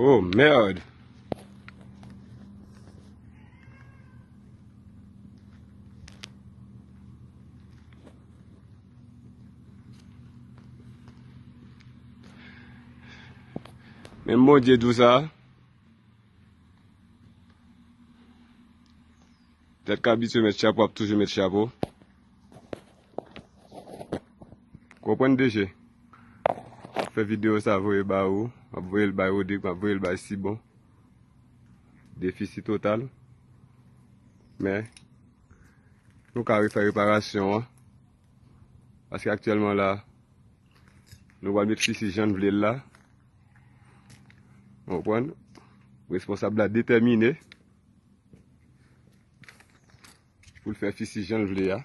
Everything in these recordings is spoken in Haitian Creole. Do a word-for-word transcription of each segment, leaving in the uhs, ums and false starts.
Oh, merde! Menm Bondye di w sa. Tèt k abitye met chapo ap toujou met chapo. Konprann, D G? Fè videyo sa voye ba ou. M ap voye l bay Rodrigue, m ap voye l bay Sibon. Defisi total. Men, nou ka refè reparasyon an. Paske aktyèlman la, nou pral met fisi jan n vle l la. Ou konprann? Responsab la detèmine pou l fè fisi jan l vle a.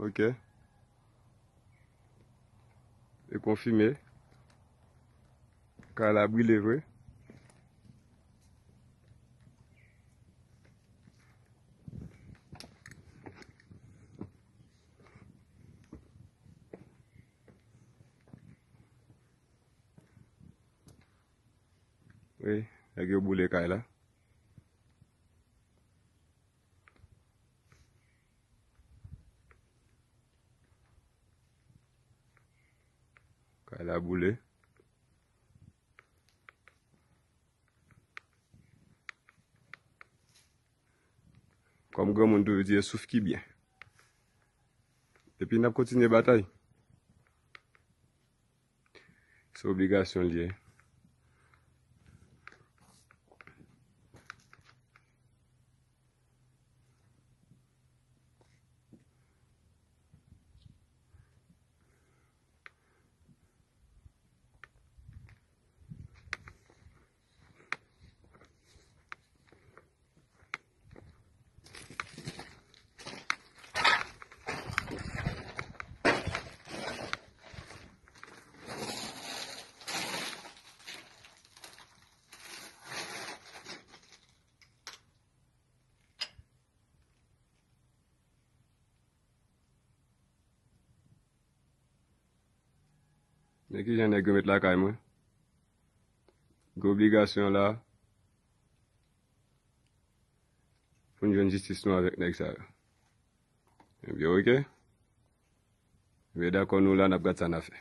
Ok. E konfime. Kay la brile vre. Wi, nèg yo boule kay la. Kay la boule. Kòm granmoun toujou di, e souf ki byen. Epi n ap kontinye batay. Se obligasyon l ye. Men kijan nèg yo met lakay mwen. Gen obligasyon la pou n jwenn jistis nou avèk nèg sa yo. Ebyen, ok. Ebyen, dakò, nou la, n ap gad sa n a fè.